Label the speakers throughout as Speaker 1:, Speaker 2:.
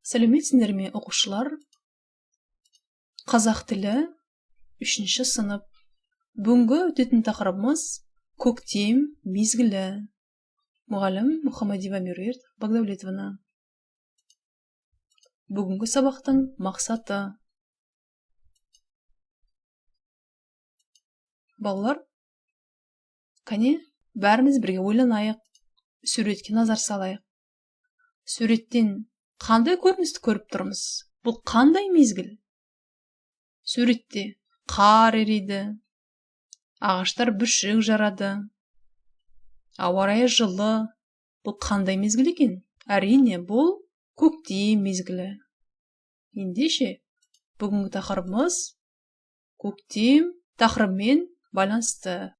Speaker 1: Сәлеметсіңдер ме, оқушылар? Қазақ тілі, 3-ші сынып. Бүгінгі өтетін тақырыбымыз көктем мезгілі. Мұғалім Мұхамадиева Меруерт Багдәулетовна. Бүгінгі сабақтың мақсаты. Балалар, кәне, бәріміз бірге ойланайық, суретке назар салайық. Суреттен қандай көріністі көріп тұрмыз? Бұл қандай мезгіл? Суретте қар ериді, ағаштар бүршік жарады, ауа райы жылы. Бұл қандай мезгіл екен? Әрине, бұл көктем мезгілі. Ендеше, бүгінгі тақырыбымыз көктем тақырыбымен байланысты.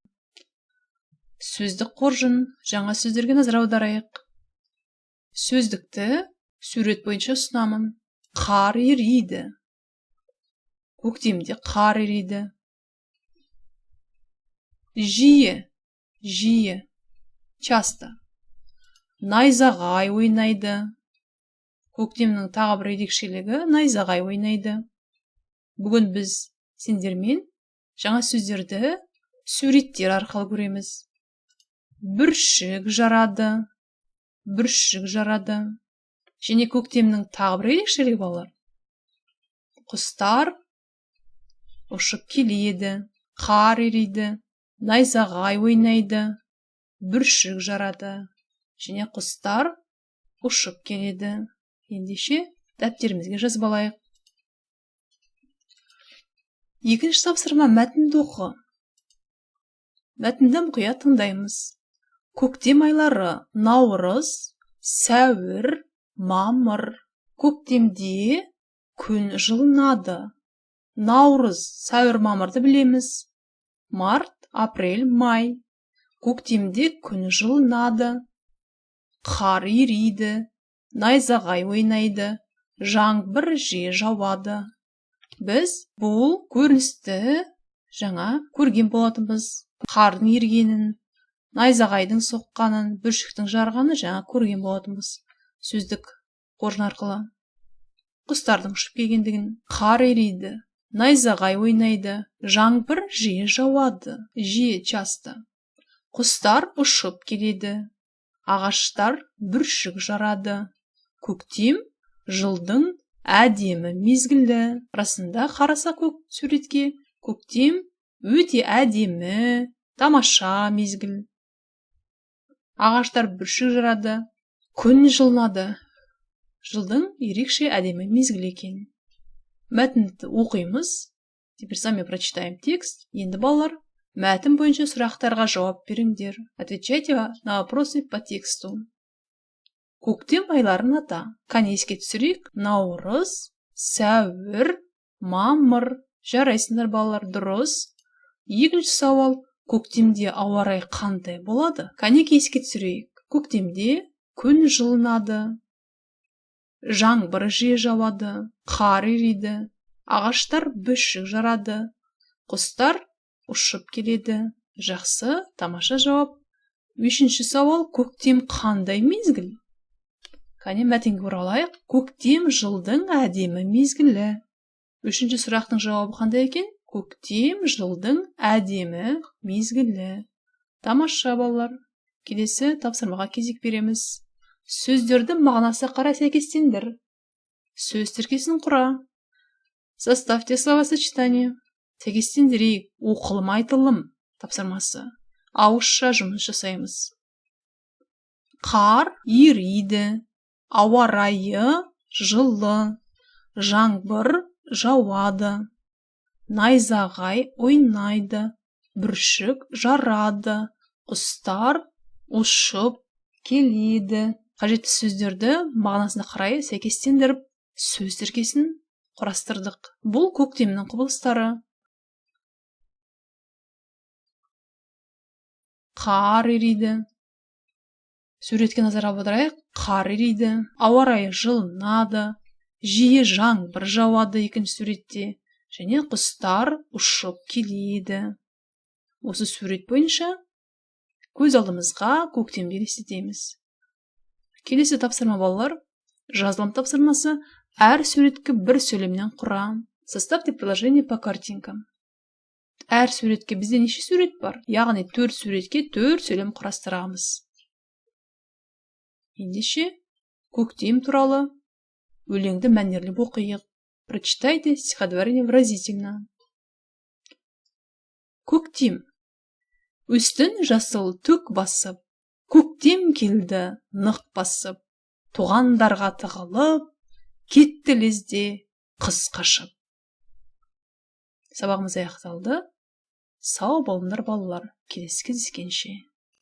Speaker 1: Сөздік қоржын, жаңа сөздерге назар аударайық. Сөздікті сурет бойынша ұсынамын. Қар ериді. Көктемде қар ериді. Жиі, жиі, часто. Найзағай ойнайды. Көктемнің тағы бір ерекшелігі найзағай ойнайды. Бүгін біз сендермен жаңа сөздерді суреттер арқылы көреміз. Бүршік жарады. Бүршік жарады. Және көктемнің тағы бір ерекшелігі, балалар. Құстар ұшып келеді, қар ериді, найзағай ойнайды, бүршік жарады. Және құстар ұшып келеді. Ендеше, дәптерімізге жазып алайық. Екінші тапсырма, мәтінді оқы. Мәтінді мұқият тыңдаймыз. Көктем айлары: наурыз, сәуір, мамыр. Көктемде күн жылынады. Наурыз, сәуір, мамырды білеміз. Март, апрель, май. Көктемде күн жылынады. Қар ериді, найзағай ойнайды, жаңбыр жиі жауады. Біз бұл көріністі жаңа көрген болатынбыз. Қардың ергенін, найзағайдың соққанын, бүршіктің жарғанын жаңа көрген болатынбыз. Сөздік қоржын арқылы. Құстардың ұшып келгендігін, қар ериді, найзағай ойнайды, жаңбыр жиі жауады, жиі, часто. Құстар ұшып келеді, ағаштар бүршік жарады. Көктем жылдың әдемі мезгілі. Расында қараса көк суретке, көктем өте әдемі, тамаша мезгіл. Ағаштар бүршік жарады, күн жылынады. Жылдың ерекше әдемі мезгілі екен. Мәтінді оқимыз. Теперь сами прочитаем текст. Енді, балалар, мәтін бойынша сұрақтарға жауап беріңдер. Отвечайте на вопросы по тексту. Көктем айларын ата. Кәне, еске түсірейік. Наурыз, сәуір, мамыр. Жарайсыңдар, балалар, дұрыс. Екінші сауал. Көктемде ауа райы қандай болады? Кәнеки, еске түсірейік. Көктемде күн жылынады, жаңбыр жиі жауады, қар ериді, ағаштар бүршік жарады, құстар ұшып келеді. Жақсы, тамаша жауап. Үшінші сауал. Көктем қандай мезгіл? Кәне, мәтінге оралайық. Көктем жылдың әдемі мезгілі. Үшінші сұрақтың жауабы қандай екен? Көктем жылдың әдемі мезгілі. Тамаша, балалар. Келесі тапсырмаға кезек береміз. Сөздерді мағынасына қарай сәйкестендір. Сөз тіркесін құра. Составьте словосочетание. Сәйкестендірейік. Оқылым, айтылым тапсырмасы. Ауызша жұмыс жасаймыз. Қар ериді, ауа райы жылы, жаңбыр жауады, найзағай ойнайды, бүршік жарады, құстар ұшып келеді. Қажетті сөздерді мағынасына қарай сәйкестендіріп, сөз тіркесін құрастырдық. Бұл көктемнің құбылыстары. Қар ериді. Суретке назар аударайық. Қар ериді, ауа райы жылынады, жиі жаңбыр жауады екінші суретте, және құстар ұшып келеді. Осы сурет бойынша көз алдымызға көктемді елестетеміз. Келесі тапсырма, балалар. Жазылым тапсырмасы: әр суретке бір сөйлемнен құра. Составьте предложение по картинкам. Әр суретке, бізде неше сурет бар, яғни төрт суретке төрт сөйлем құрастырамыз. Ендеше, көктем туралы өлеңді мәнерлеп оқиық. Прочитайте стихотворение выразительно. Көктем. Үстін жасыл түк басып, көктем келді нық басып, тоғандарға тығылып, кетті лезде қыс қашып. Сабағымыз аяқталды. Сау болыңдар, балалар, келесі кездескенше.